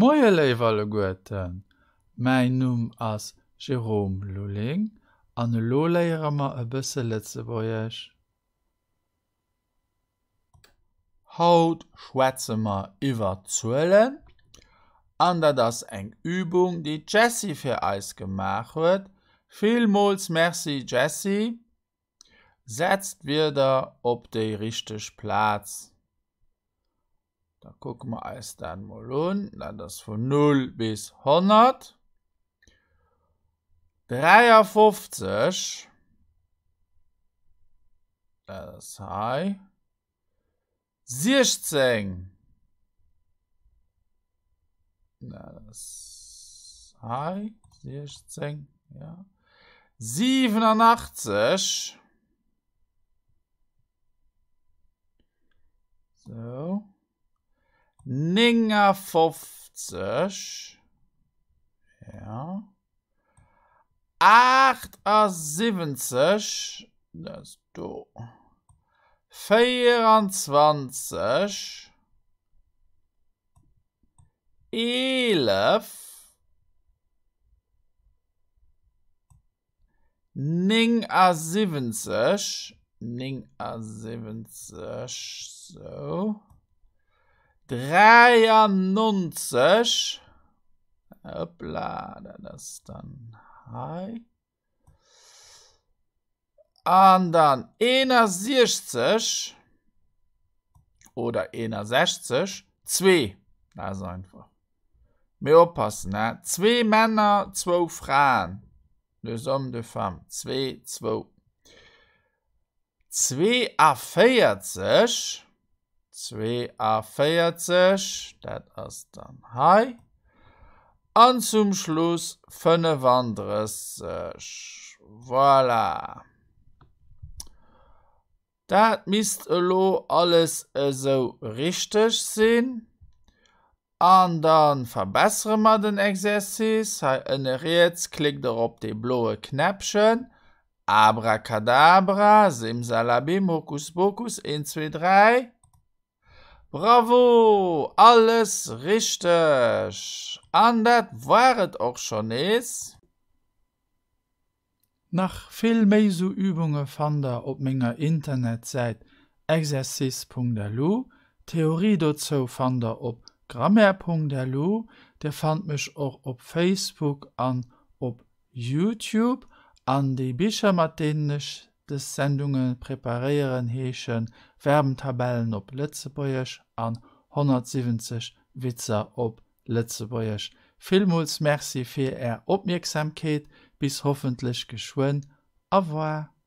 Moie léif alleguerten, mäin Numm ass Jérôme Lulling an elo léiere mer e bësse Lëtzebuergesch. Haut schwätze mer iwwer Zuelen an dat ass eng Übung déi d'Jessie fir eis gemaach huet. Villmools Merci Jessie! Setzt d'Wierder op déi richteg Plaz. Da kucke mer eis dat mol un. Dat ass vun 0 bis 100. 53. Dat ass hei. 16. Dat ass hei. 16, ja. 87. So. 59. Ja. 78, dat ass do, 24, 11, 79, 79, sou, 93, Hoppla, dat ass dann hei. An dann 61 oder 61, 2. Dat ass einfach. Mee oppassen, ne? Zwee Männer, zwou Fraen. Deux hommes, deux femmes. Zwee, zwou. 42, 42, dat ass dann hei. An zum Schluss 35. Voilà. Dat misst elo alles esou richteg sinn. An da verbessere mer den Exercice. Hei ënne riets klickt der op dee bloe Knäppchen. Abracadabra, Simsalabim, Hokuspokus, een, zwee, dräi. Bravo! Alles richteg! An dat war et och schonn nees. Nach vill méi sou Übunge fannt der op menger Internetsäit exercice.lu. D'Theorie dozou fannt der op grammaire.lu. Dir fannt mech och op Facebook an op Youtube. An déi Bicher mat deenen ech dës Sendunge preparéieren heesche Verbentabellen op Lëtzebuergesch an 170 Witzer op Lëtzebuergesch. Villmools Merci fir Är Opmierksamkeet, bis hoffentlech geschwënn. Au revoir.